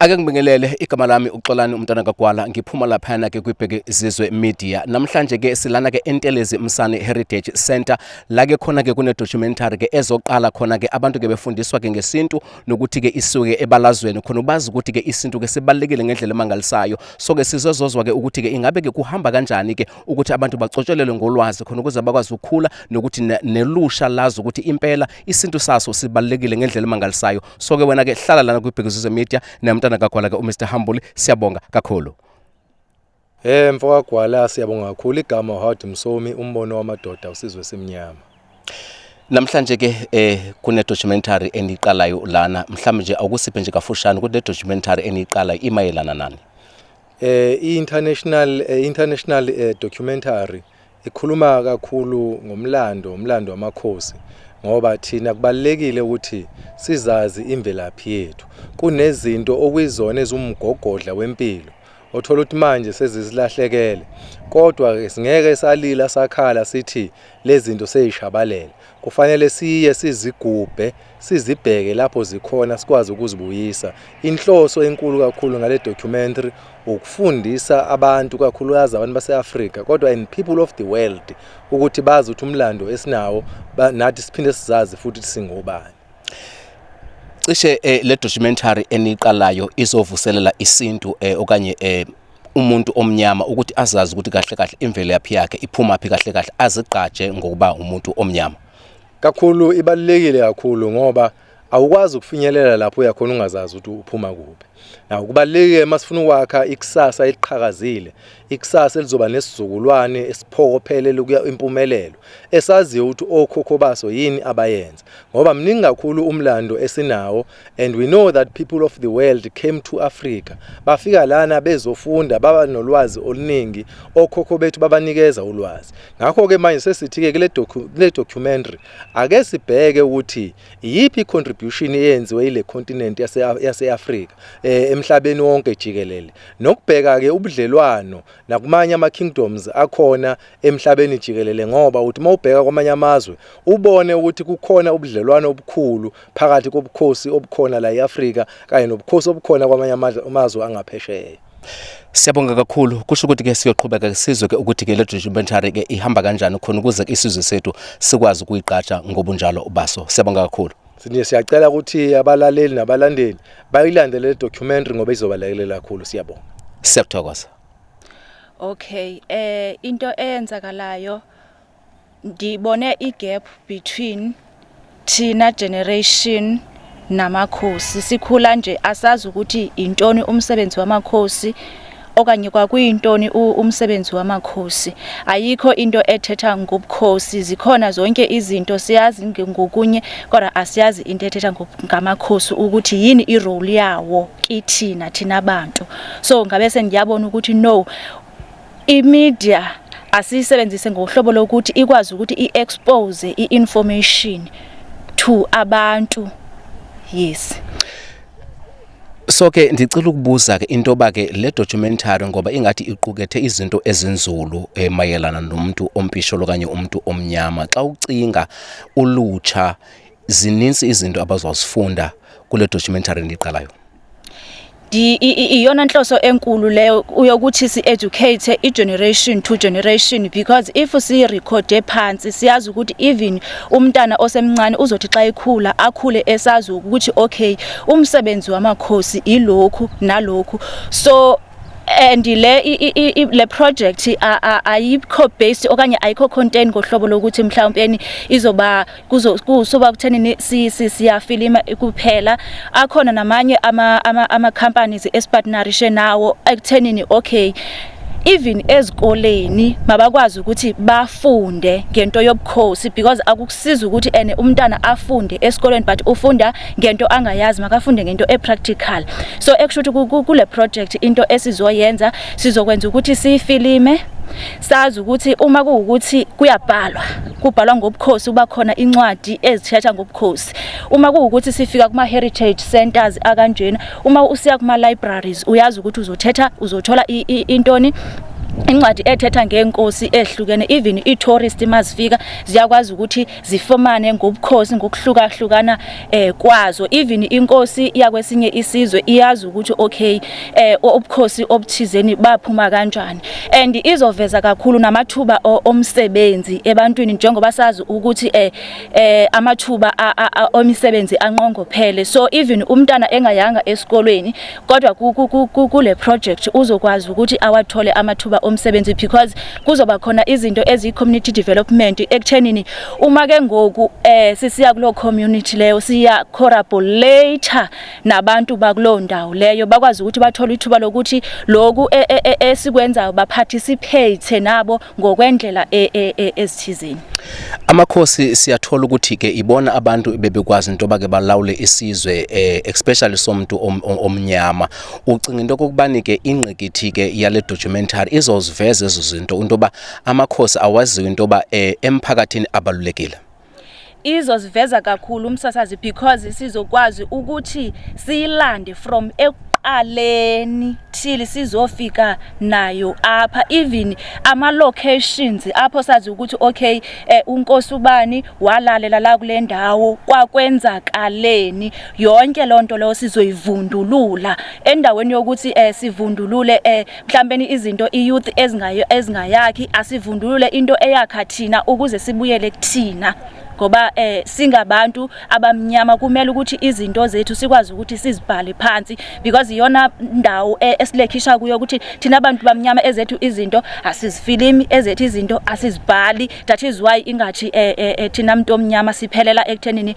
Ake ngibingelele, igama lami uXolani umntwana kaGwala, ngiphuma laphana ke kwiBheke Zizwe Media. Namhlanje ke silana ke eNtelezi Msane Heritage Center, la ke khona ke kune documentary ke ezoqala khona ke abantu ke befundiswa ke ngesintu nokuthi ke isuke ebalazweni khona ubazi ukuthi ke isintu ke sibalekile ngendlela emangalisayo. So ke sizozozwa ke ukuthi ke ingabe ke kuhamba kanjani ke ukuthi abantu bacotshelelwe ngolwazi khona ukuze bakwazi ukukhula nokuthi nelusha lazi ukuthi impela isintu saso sibalekile ngendlela emangalisayo. So ke wena ke hlala lana kwiBheke Zizwe Media namntana kaGwala ke uMr Humble, siyabonga kakhulu. Mfo kaGwala, siyabonga kakhulu. Igama Howard Msomi, umbono wamadoda usizwe simnyama. Namhlanje ke kune documentary eniqalayo lana, mhlawumbe nje awukusiphe nje kafushane ukuthi le documentary eniqalayo imayelana nani? I-international documentary ikhuluma kakhulu ngomlando, umlando wamakhosi, ngoba thina kubalekile ukuthi sizazi imvelaphi yethu. Kunezinto okuyizona ezumgogodla wempilo othola ukuthi manje sezisilahlekele, kodwa ke singeke salila sakhala sithi lezi zinto seyishabalele. Kufanele siye sizigubhe, sizibheke lapho zikhona, sikwazi ukuzibuyisa. Inhloso enkulu kakhulu ngale documentary ukufundisa abantu, kakhulukazi abantu base-Afrika kodwa and people of the world, ukuthi bazi ukuthi umlando esinawo nathi siphinde sizazi futhi singobani. Cishe le documentary eniqalayo izovuselela isintu okanye umuntu omnyama ukuthi azazi ukuthi kahle kahle imvelaphi yakhe iphuma phi, kahle kahle azigqaje ngokuba umuntu omnyama. Kakhulu, ibalulekile kakhulu ngoba awukwazi ukufinyelela lapho uyakhona ungazazi ukuthi uphuma kuphi. Naw kubalulekile masifuna ukwakha ikusasa eliqhakazile, ikusasa elizoba nesizukulwane esiphokophelele ukuya impumelelo, esaziyo ukuthi okhokho baso yini abayenza, ngoba mningi kakhulu umlando esinawo. And we know that people of the world came to Africa, bafika lana bezofunda, baba nolwazi oluningi, okhokho bethu babanikeza ulwazi. Ngakho ke manje sesithi ke kule documentary ake sibheke ukuthi iyiphi contribution eyenziwe ile continent yase-Afrika emhlabeni wonke jikelele, nokubheka ke ubudlelwano nakumanye ama kingdoms akhona emhlabeni jikelele, ngoba uthi mawubheka kwamanye amazwe ubone ukuthi kukhona ubudlelwano obukhulu phakathi kobukhosi obukhona la eAfrika kanye nobukhosi obukhona kwamanye amazwe angaphesheya. Siyabonga kakhulu. Kusho ukuthi ke siyoqhubeka sizwe ke ukuthi ke le documentary ke ihamba kanjani khona ukuze isizwe sethu sikwazi ukuyigqaja ngobunjalo baso. Siyabonga kakhulu. Sinye siyacela ukuthi abalaleli nabalandeli bayilandele le documentary ngoba izobalekelela kakhulu. Siyabonga. Siyakuthokoza. Okay, into eyenzakalayo, ngibone igap between thina generation namakhosi. Sikhula nje asazi ukuthi intoni umsebenzi wamakhosi okanye kwakuyintoni umsebenzi wamakhosi. Ayikho into ethetha ngobukhosi. Zikhona zonke izinto siyazi ngokunye, kodwa asiyazi into ethetha ngamakhosi, ukuthi yini irole yawo kithina thina bantu. So ngabe sengiyabona ukuthi no, imedia asiyisebenzise ngohlobo lokuthi ikwazi ukuthi i-expose i-information to abantu, yes. So ke ndicela ukubuza ke into yoba ke le documentary, ngoba ingathi iqukethe izinto ezinzulu mayelana nomuntu ompisholo okanye umuntu omnyama, xa ucinga ulutsha zininzi izinto abazozifunda kule documentary niyiqalayo? Iyona nhloso enkulu leyo uyokuthi si-educate i-generation to generation, because if siyirekhode phansi siyazi ukuthi even umntana osemncane uzothi xa ekhula akhule esazi ukuthi okay, umsebenzi wamakhosi ilokhu nalokhu. So and le project ayikho based okanye ayikho content ngohlobo lokuthi mhlawumbe izoba kuzoba kuthenini siyafilima kuphela. Akhona namanye ama companies esipartnerishe nawo ekuthenini okay, even ezikoleni mabakwazi ukuthi bafunde ngento yobukhosi, because akukusiza ukuthi ene umntana afunde esikoleni but ufunda ngento angayazi. Makafunde ngento epractical. So ekusho ukuthi kule project into esizoyenza, sizokwenza ukuthi siyifilime, sazi ukuthi uma kuwukuthi kuyabhalwa, kubhalwa ngobukhosi, kuba khona incwadi ezithetha ngobukhosi. Uma kuwukuthi sifika kuma heritage centers akanjena, uma usiya kuma libraries, uyazi ukuthi uzothetha uzothola intoni. Incwadi ethetha ngeenkosi ehlukene, even ii-tourist mazifika ziyakwazi ukuthi zifumane ngobukhosi ngokuhlukahlukana kwazo. Even inkosi yakwesinye isizwe iyazi ukuthi okay, ubukhosi obuthizeni baphuma kanjani. And izoveza kakhulu namathuba omsebenzi ebantwini, njengoba sazi ukuthi amathuba omisebenzi anqongophele. So even umntana engayanga esikolweni, kodwa kule project uzokwazi ukuthi awathole amathuba omsebenzi, because kuzoba khona izinto eziyi-community development ekuthenini uma ke ngoku sisiya kuloo community leyo, siya collaborate nabantu bakuloo ndawo leyo, bakwazi ukuthi bathole ithuba lokuthi lokhu esikwenzayo baparticipate nabo ngokwendlela ezithizeni. Amakhosi, siyathola ukuthi ke ibona abantu bebekwazi into ke balawule isizwe, especially somuntu omnyama. Ucinga into okokubani ke ingqikithi ke yale documentary izoziveza ezo zinto, into yoba amakhosi awaziwe into yoba emphakathini abalulekile? Izoziveza kakhulu, umsasazi, because sizokwazi ukuthi siyilande from ekuqaleni till sizofika nayo apha, even ama locations apho sazi ukuthi okay, unkosi ubani walalela la kule ndawo, kwakwenzakaleni. Yonke lonto leyo sizoyivundulula endaweni yokuthi sivundulule mhlawumbe izinto i-youth ezingayo ezingayakhi. Asivundulule into eyakha thina ukuze sibuyele kuthina, ngoba singabantu abamnyama, kumele ukuthi izinto zethu sikwazi ukuthi sizibhale phansi, because iyona ndawo esilekhisha kuyo ukuthi thina abantu bamnyama ezethu izinto asizifilimi, ezethu izinto asizibhali. That is why ingathi thina muntu omnyama siphelela ekuthenini.